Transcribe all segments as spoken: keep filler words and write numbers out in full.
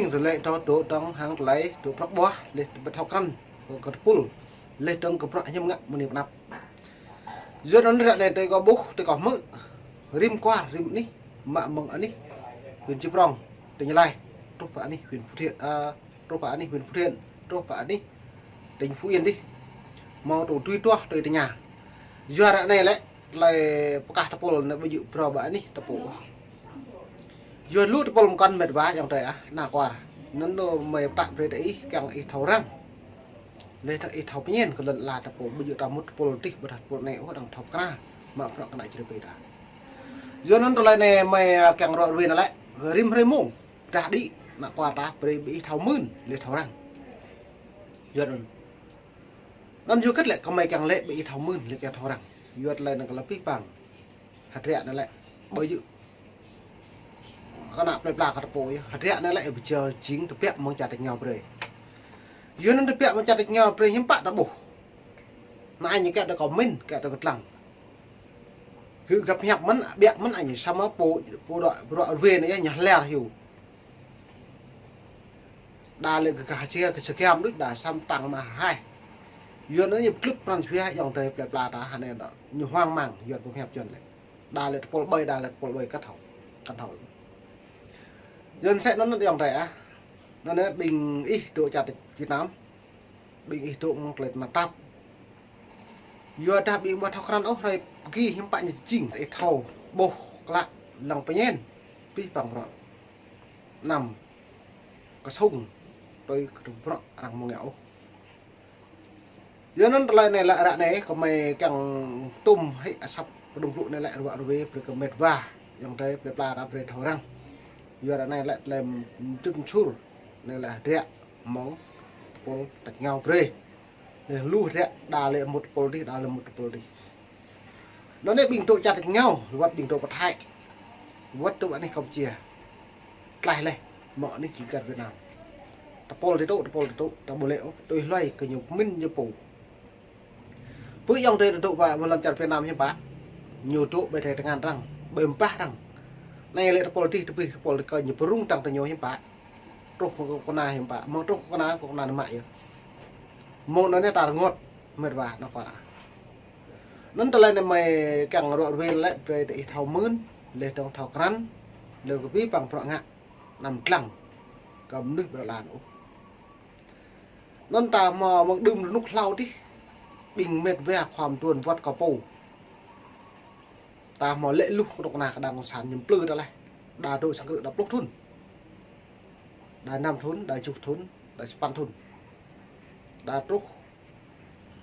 Rơlĕ tơ tŏ tŏng hăng tơlơi tŏ prăk ƀuah, lĕ tơpă thâo krăn kơ tơpul, lĕ tŏng kơ prăk hiam ngă mơni pơnăp. Yua anŭn ră anai tơlơi kâo ƀuh, tơlơi kâo hmư̆, rĭm kwar, rĭm anih, mă mơ̆ng anih huyện Chư Prông, tỉnh Gia Lai, truh pơ anih huyện Phú Thiện, ơ, truh pơ anih huyện Phú Thiện, truh pơ anih tỉnh Phú Yên dih. Hmâo tŭ tui tuah tui tơña. Yua ră anai lĕ, tơlơi pơkah tơpul anai ƀu djơ̆ phrâo ƀơi anih ta pô. Yua lu tơpul mơkŏn met wa ayŏng adơi ah, ană kwar. Anŭn mơi pơtă brơi tơ ih, kiăng ih thâo răng. Lĕ tơ ih thâo pơñen kơ lŏn ala ta pô, ƀu djơ̆ ta mŭt tơpul tih, ƀôdah tơpul anai ôh, arăng thâo pơkra, mă prăk kơ ană čơrơpê ta. Yua anŭn tơlơi anai mơi, ơ, kiăng ră ruai anai lĕ, rĭm hrơi mông, pơdah đĭ, ană kwar ta, brơi ƀing ih thâo mưn, lĕ thâo răng. Yua anŭn. Anŭn yua hơget lĕ kơ mơi kiăng lĕ ƀing ih thâo mưn, lĕ kiăng thâo răng. Yua tơlơi anŭn kơ lĕ pih păng. Hơdră anai lĕ, ƀu djơ̆ kơ ană plơi pla kơ ta pô yơh. Hơdră anai lĕ ƀu djơ̆ jing tơbiă mơ̆ng čar tač rơngiao brơi. Yua anŭn tơbiă mơ̆ng čar tač rơngiao brơi hiư̆m pă ta ƀuh. Anai ñu kiăng ta kơ mĭn, kiăng ta kơ tlăng. Gơ̆ găp hiăp mơ̆n, ƀiă mơ̆n anai samơ̆ pô, pô ră, pô ră ruai anai yơh, ñu hlĕr hyu. Đa lĕ gơ̆ kơ hơjia, kơ sơgiăm đôč đa samơ̆ tăng mă haih. Yua anŭn ñu pơtlŭt pran jua ayŏng adơi plơi pla ta hơnai đa. Ñu hoang mang, yua pơhiăp Yuan lĕ. Đa lĕ tơpul ƀơi, đa lĕ tơpul ƀơi kơ thâo. Kơ thâo. Yua anŭn sĕ anŭn ayŏng adơi ah. Anŭn anai ƀing ih dŏ čar Việt Nam. Ƀing ih dŏ mơ̆ng tơlơi tơnap tap. Yua dah ƀing ƀu thâo krăn ôh, hrơi pơgi hiư̆m pă ñu jing. Ih thâo ƀuh klă lăng pơñen. Pih păng bruă. Anăm kơsŭng tui kơdŭng bruă arăng mơ̆ng ngă ôh. Yua anŭn tơlơi anai lĕ ră anai kơ mơi kiăng tŭm hĭ asăp kơdŭng blŭ anai lĕ rơwă rơwe brơi kơ met wa. Ayŏng adơi plơi pla ta brơi thâo răng. Yua ră anai lĕ tơlơi mơčŭt mơčur anai lĕ hơdră mơ̆ng tơpul tač rơngiao brơi. Lĕ lu hơdră đa lĕ mŭt tơpul dih, đa lĕ mŭt tơpul dih. Anŭn anai ƀing dŏ čar tač rơngiao, wơ̆t ƀing dŏ pơ Thái, wơ̆t dŏ anih Campuchia. Tlaih laih, mơ̆ng anih čar Việt Nam. Tơpul dih dŏ, tơpul dih dŏ, ta ƀu lĕ ôh, tui hluai kơ ñu pơmĭn ñu pô. Pơ ayŏng adơi dŏ ƀơi lŏn čar Việt Nam hiư̆m pă. Ñu dŏ ƀơi tơngan arăng, ƀơi ƀah arăng. Anai lĕ tơpul dih, tơpih tơpul dih kơ ñu pơrŭng tăng tơ ñu hiư̆m pă. Truh kơ kơna hiư̆m pă, mơ̆ng truh kơ kơna, kơna anai mă yơh. Mơ̆ng anŭn anai ta rơngot, met wa ană kwar. Anŭn tơlơi anai mơi kiăng ră ruai lĕ brơi tơ ih thâo mưn, lĕ tŏng thâo krăn, lĕ kơ pih păng bruă ngă, anăm tlăng kơ mơnuih ƀơi lŏn ala anai ôh. Anŭn ta hmâo mơ̆ng đưm rơnŭk hlâo dih, ƀing met wa khua mơtuan wơ̆t kơ pô. Ta hmâo lĕ luh kơnuk kơna kơđang cộng sản ñu plư ta laih. Đa dŏ sang krư̆ đa pluh thŭn. Đa năm thŭn, đa tơjuh thŭn, đa sapăn thŭn. Đa truh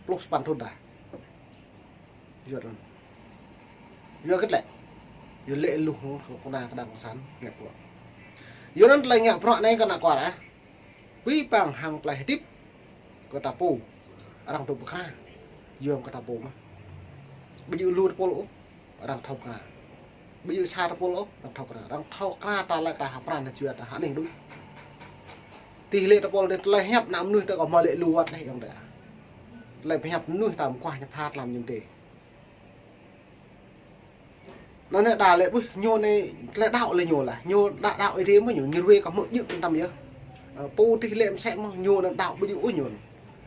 pluh sapăn thŭn đa. Yua anŭn. Yua hơget lĕ. Yua lĕ luh kơnuk kơna kơđang cộng sản ngă bruă. Yua anŭn tơlơi ngă bruă anai kơ ană kwar ah. Pih păng hăng tơlơi hơdip kơ ta pô. Arăng dŏ pơkra. Yua kơ ta pô mơ̆n. Ƀu djơ̆ lu tơpul ôh, arăng thâo pơkra. Ƀu djơ̆ sa tơpul ôh, arăng thâo pơkra. Arăng thâo pơkra ta lĕ kơ ha pran ha jua ta ha anih đôč. Tih lĕ tơpul dih tơlơi hiăp ană mơnuih ta kơ hmâo lĕ lu wơ̆t laih ayŏng adơi. Tơlơi pơhiăp mơnuih ta mơguah ñu phat lăm ñu tê. Anŭn anai đa lĕ ƀuh ñu anai tơlơi đaŏ lĕ ñu lah. Ñu đaŏ, đaŏ Ơi Adai mơ̆ ñu, ñu ruai kơ hmư̆ djơ̆ tơm yơh. Ơ, pô tih lĕ mơsĕ mơ̆ ñu anŭn đaŏ ƀu djơ̆ ôh ñu.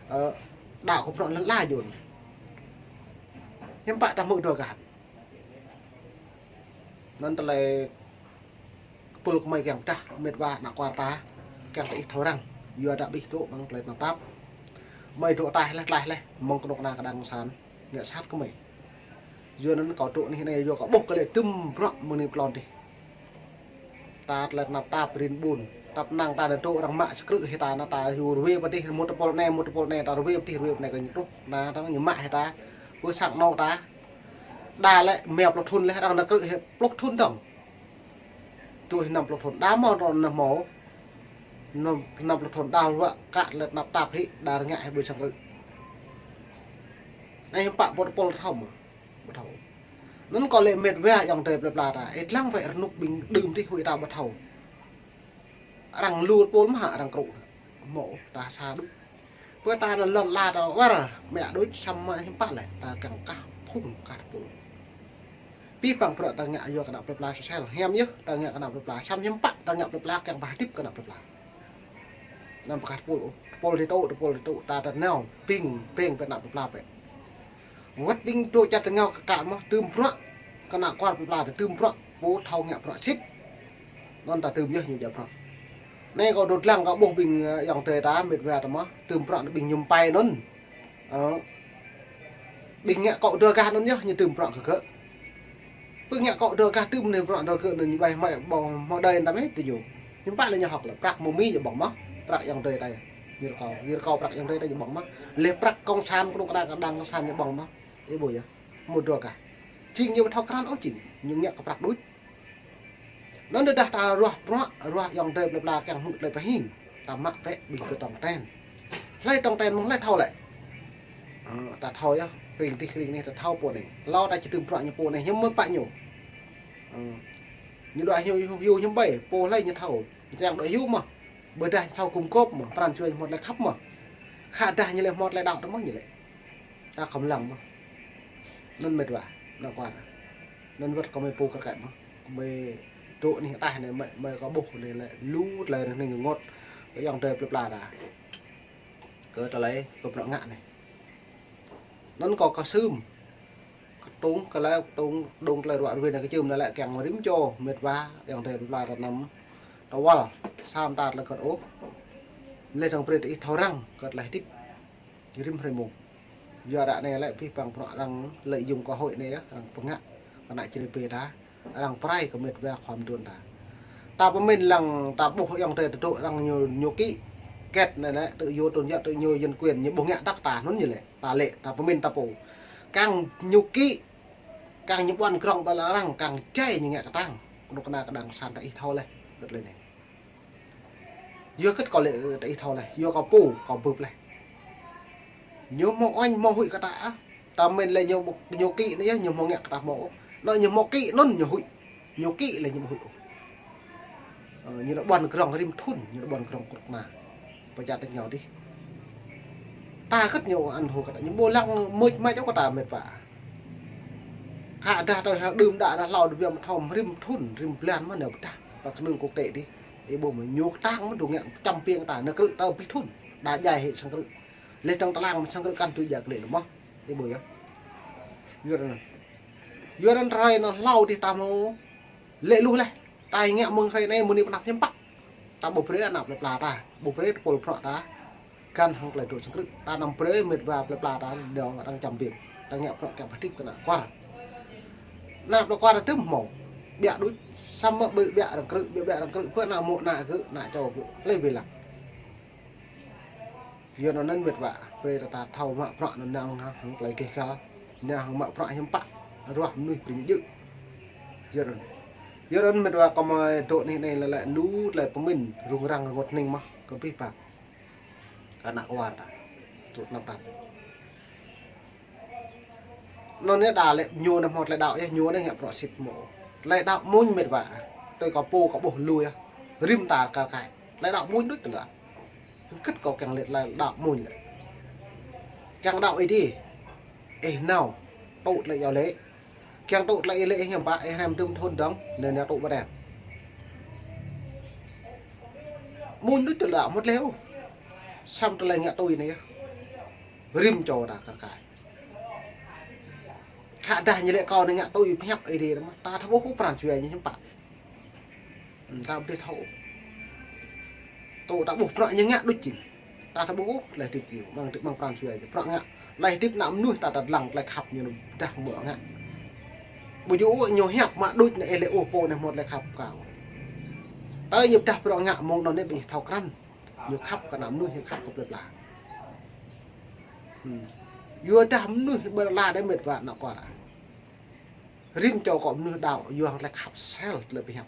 Ơ, đaŏ kơ bruă lŏn ala ñu. Hiư̆m pă ta hmư̆ dua kơ hăn. Anŭn tơlơi kơ pul kơ mơi kiăng pơdah met wa ană kwar ta, kiăng tơ ih thâo răng, yua dah ƀing ih dŏ mơ̆ng tơlơi tơnap tap. Mơi dŏ tlaih laih, tlaih laih, mơ̆ng kơnuk kơna kơđang cộng sản ngă sat kơ mơi. Yua anŭn kâo dŏ anih anai, yua kâo ƀuh kơ lĕ tơm bruă mơ̆ng anai pơ lŏn dih. Ta tơlơi tơnap tap rin ƀun, tap năng ta anai dŏ arăng mă sang krư̆ hĭ ta anai ta yua ruai pơ dih, mŭt tơpul anai, mŭt tơpul anai, ta ruai pơ dih, ruai pơ anai kơ ñu truh, anai ta ñu mă hĭ ta, pơ sang anŏ ta. Đa lĕ rơma pluh thŭn laih arăng nao krư̆ hĭ pluh thŭn dơ̆ng. Tui năm pluh thŭn. Đa hmâo rŏ nao hmâo. Năm, năm pluh thŭn đa wă kơ tơlơi tơnap tap hĭ, đa rơngiă hĭ ƀơi sang krư̆. Anai hiư̆m pă ƀu tơpul thâo mơ̆. Ƀu thâo. Anŭn kơ lĕ met wa ayŏng adơi plơi pla ta. Ih lăng wơ̆t rơnŭk ƀing đưm dih huĭ ta ƀu thâo. Arăng lu tơpul mơ̆ hă arăng krư̆. Hmâo ta sa đôč. Pơ ta anŭn lŏn ala ta wơr, mă đôč samơ̆ hiư̆m pă lĕ, ta kiăng kah phung kah tơpul. Pih păng bruă ta ngă yua kơ ană plơi pla sosel, hiam yơh ta ngă kơ ană plơi pla, samơ̆ hiư̆m pă ta ngă plơi pla kiăng ba hơdip kơ ană plơi pla. Anăm pơkah tơpul ôh, tơpul dih tŭ, tơpul dih tŭ, ta ta nao, ƀing, ƀing pơ ană plơi pla pĕ. Wơ̆t ƀing dŏ čăt tơngao kơ kă mơ̆, tơm bruă, kơ ană kual plơi pla ta tơm bruă, pô thâo ngă bruă sĭt. Anŭn ta tơm yơh ñu djă bruă. Anai kâo dŏ lăng kâo ƀuh ƀing, ơ, ayŏng adơi ta, mĕt wa ta mơ̆, tơm bruă ƀing ñu pai anŭn. Ơ. Ƀing ngă akŏ dua gah anŭn yơh ñu tơm bruă kơ gơ̆. Ƀing ngă akŏ dua gah tơm anai bruă dua gơ̆ anŭn ñu ƀai hmâo ƀơ̆ng hmâo đơi tam hĭ tơ ñu. Hiư̆m pă lĕ ñu hơ̆k lĕ prăk mơ̆ng Mi ñu ƀơ̆ng mơ̆, prăk ayŏng adơi ta. Ñu rơkâo, ñu rơkâo prăk ayŏng adơi ta ñu ƀơ̆ng mơ̆. Lĕ prăk kông san kơnuk kơna kơđang kông san ñu ƀơ̆ng mơ̆. Ih ƀuh yơh. Hmâo dua gah. Jing ñu ƀu thâo krăn ôh jing. Ñu ngă kơ prăk đôč. Anŭn tơdah ta ruah bruă, ruah ayŏng adơi plơi pla kiăng hmư̆ tơlơi pơhing, ta mă bĕ ƀing gơ̆ tong ten. Hlơi tong ten mơ̆ng hlơi thâo lĕ. Ơ, ta thâo yơh, kring dih kring anai ta thâo pô anai. Hlâo ta či tơm bruă ñu pô anai, hiư̆m mơ̆ pă ñu. Ơ, ñu dŏ hyu, hyu, hyu hiư̆m ƀai, pô hlơi ñu thâo. Ñu kiăng dŏ hyu mơ̆. Ƀôdah ñu thâo gum gôp mơ̆, pran jua ñu hmâo tơlơi khăp mơ̆. Khă dah ñu lĕ hmâo tơlơi đaŏ tơ mơ̆ ñu lĕ. Ta khŏm lăng mơ̆. Anŭn mĕt wa, ană kual. Anŭn wơ̆t kơ mơi pô kơ kĕ mơ̆. Kơ mơi dŏ anih ataih anai, mơi, mơi kâo ƀuh anai lĕ lu tơlơi rơnŭk rơngot. Kơ ayŏng adơi plơi pla ta. Kơ tơlơi, kơ bruă ngă anai. Anŭn kâo kơsưm. Kơtŭng, kơ lĕ kơtŭng, dŏng tơlơi ruă ruê anai kơčưm anai lĕ kiăng rĭm čô, mĕt wa, ayŏng adơi plơi pla ta anăm. Tơwăl, sa mơta tơlơi kơt ôh. Lĕ dŏng brơi ta ih thâo răng, kơ tơlơi hơdip. Rĭm hrơi mông. Yua ră anai lĕ abih bang bruă arăng lợi dụng cơ hội anai yơh, arăng pơngă, kơ ană čơđai bê ta, arăng pơrai kơ mĕt wa khua mơduôn ta. Ta pơmĭn lăng ta ƀuh ayŏng adơi ta dŏ arăng ñu, ñu kĭ, ket anai lĕ, tơ yua tôn giáo, tơ ñu dân quyền, ñu ƀu ngă tăk ta, anŭn ñu lĕ, ta lĕ, ta pơmĭn ta pô. Kiăng ñu kĭ, kiăng ñu ƀuăn krong ƀơi lŏn arăng, kiăng jai ñu ngă kơtang. Kơnuk kơna kơđang san ta ih thâo lĕ, kơ tơlơi anai. Yua kơ kâo lĕ ta ih thâo lĕ, yua kâo pô, kâo bưp lĕ. Ñu hmâo oanh hmâo huĭ kơ ta ah. Ta mĭn lĕ ñu, ñu kĭ anai yơh, ñu hmâo ngă kơ ta hmâo ôh. Anŭn ñu hmâo kĭ anŭn ñu huĭ. Ñu kĭ lĕ ñu ƀu huĭ ôh. Ơ, ñu lĕ ƀuăn krong rĭm thŭn, ñu lĕ ƀuăn krong kơnuk kơna. Pơčat tơ ñu dih. Ta kơt ñu ăn hô kơ ta, ñu ƀu lăng mưč mač ôh kơ ta mĕt wa. Khă dah tơ hăng đưm đă dah hlâo đưm biăm thâo rĭm thŭn, rĭm blan mơ̆ nao pơdah, pơ kơnung quốc tế dih. Ih ƀuh mơ̆ ñu kơtang mơ̆ dŏ ngă čăm piêng ta, ană krư̆ ta abih thŭn, đa djai hĭ sang krư̆. Lĕ dŏng tơlang mơ̆ sang krư̆ kăn tui djă kơ lĕ nao mơ̆. Ih ƀuh yơh. Yua anŭn. Yua anŭn hrơi anŭn hlâo dih ta hmâo lĕ luh leh. Ta ih ngă mơ̆ng hrơi anai mơ̆ng anai pơ anăp hiư̆m pă. Ta ƀu brơi ană plơi pla ta, ƀu brơi tơpul bruă ta. Găn hăng tơlơi dŏ sang krư̆. Ta anăm brơi mĕt wa plơi pla ta dŏ arăng čăm biêng. Ta ngă bruă kiăng pơhơdip kơ ană kual. Ană plơi kual ta tơm hmâo. Ƀiă đôč. Samơ̆ ƀơi ƀiă arăng krư̆, ƀiă ƀiă arăng krư̆. Pơ ană mŏ ană gơ̆, ană čô gơ̆. Hlơi ƀơi lăng. Yua anŭn mĕt wa, brơi ta thâo mă bruă anŭn nao hăng, hăng tơlơi gêh gal, nao hăng mă bruă hiư̆m pă, ruah mơnuih brơi ñu djơ̆. Yua anŭn. Yua anŭn mĕt wa kơ mơi dŏ anih anai lĕ lĕ lu tơlơi pơmĭn, rŭng răng rơngot hning mơ̆, kơ abih bang. Kơ ană kual ta. Tŭ anăp ta. Anŭn yơh đa lĕ ñu anai hmâo tơlơi đaŏ yơh, ñu anai ngă bruă sĭt hmâo. Tơlơi đaŏ mơ̆n mĕt wa. Tui kâo pô kâo ƀuh lu yơh. Rĭm ta kar kaĭ. Tơlơi đaŏ mơ̆n đôč tơlơi. Kơt kâo kiăng lĕ tơlơi đaŏ mơ̆n lĕ. Kiăng đaŏ ih dih. Ih nao. Tŭ tơlơi iâu laĭ. Kiăng tŭ tơlơi iâu laĭ ih hiư̆m pă, ih hrăm tơm thŭn dơ̆ng, anai nao tŭ ƀơđeng. Mơ̆n đôč tơlơi đaŏ mơ̆n lĕ ôh. Samơ̆ tơlơi ngă tui anai yơh. Rĭm čô ta kar kaĭ. Khă dah ñu lĕ kâo anai ngă tui pơhiăp Ơi Adai mơ̆, ta thâo ƀuh pran jua ñu hiư̆m pă. Ơ, ta ƀu thâo. Tơ ta ƀuh bruă ñu ngă đôč jing. Ta thâo ƀuh tơlơi hơdip ñu, mơ̆ng hơdip mơ̆ng pran jua ñu. Bruă ngă. Tơlơi hơdip ană mơnuih ta, ta lăng tơlơi khăp ñu dah mơ̆ ngă. Ƀu djơ̆ ñu hiăp mă đôč anai lĕ ôh pô anai hmâo tơlơi khăp kâo. Tơl ñu dah bruă ngă mơ̆ng anŭn anai ƀing thâo krăn. Ñu khăp kơ ană mơnuih, ñu khăp kơ plơi pla. Hmm. Yua dah mơnuih ƀơi lŏn anai mĕt wa ană kual. Rĭm čô kơ mơnuih đaŏ, yua hăng tơlơi khăp sel tơlơi pơhiăp.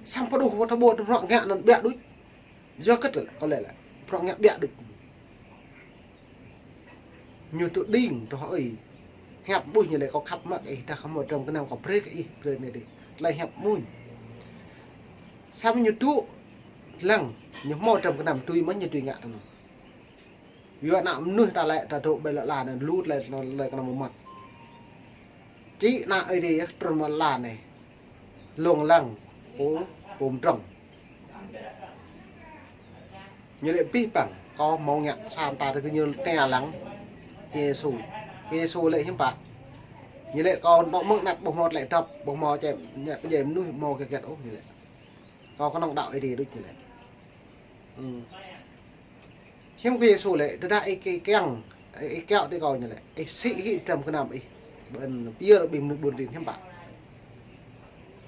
Samơ̆ pơđuh wơ̆t ta ƀuh bruă ngă anŭn ƀiă đôč. Yua kơ tơlơi, kơ lĕ lĕ. Bruă ngă ƀiă đôč. Ñu tŭ đing, tŭ hơi. Hiăp ƀuh ñu lĕ kâo khăp mă kơ ih dah kơ hmâo dram gơnam kâo brơi kơ ih, brơi anai dih. Tơlơi hiăp mơ̆n. Samơ̆ ñu tŭ lăng, ñu hmâo dram gơnam tui mơ̆n ñu tui ngă tơnŭn. Yua ană mơnuih ta lĕ ta dŏ ƀơi lŏn anai lu tơlơi, tơlơi kơnăm mơmŏt. Či ană Ơi Adai yơh trŭn mơ̆ng lŏn anai. Lông lăng, pô, pô mdrŏng. Ñu lĕ pih păng, kâo hmâo ngă sa mta tơ kơ ñu tĕ lăng. Yêsu. Yêsu lĕ hiư̆m pă. Ñu lĕ kâo nŏ mơ̆ng anăp ƀu hmâo tơlơi dŏp, ƀu hmâo čai, ñu pơdjai mơnuih hmâo kơ gĕt ôh ñu lĕ. Kâo kơnơ̆ng đaŏ Ơi Adai đôč ñu lĕ. Ư. Hiư̆m kơ Yêsu lĕ, tơdah ih ki-, kiăng, ih kiaŏ tui kâo ñu lĕ, ih sĭ hĭ dram gơnam ih. Ƀơi anŭn pơyơr ƀing mơnuih ƀun rin hiư̆m pă.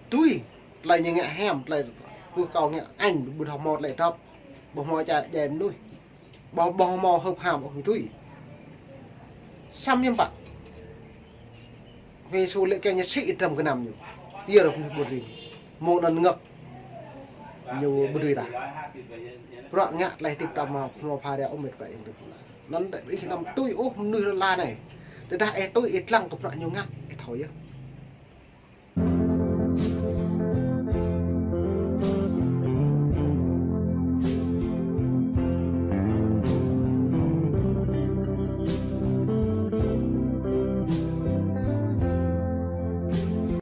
Tui, tơlơi ñu ngă hiam, tơlơi pơ̆ kâo ngă añ, ƀu hmâo tơlơi dŏp, ƀu hmâo čai, čai mơnuih. Ƀu, ƀu hmâo hơp ham ôh ñu tui. Samơ̆ hiư̆m pă. Yêsu lĕ kiăng ñu sĭ dram gơnam ñu. Pơyơr mơnuih ƀun rin. Mơ̆ng anŭn ngă ñu ƀu dưi tah. Bruă ngă tơlơi hơdip tơma hmâo pha ria ôh met wa ayŏng adơi. Anŭn ih anăm tui ôh mơnuih lŏn ala anai. Tơdah ih tui ih lăng kơ bruă ñu ngă, ih thâo yơh.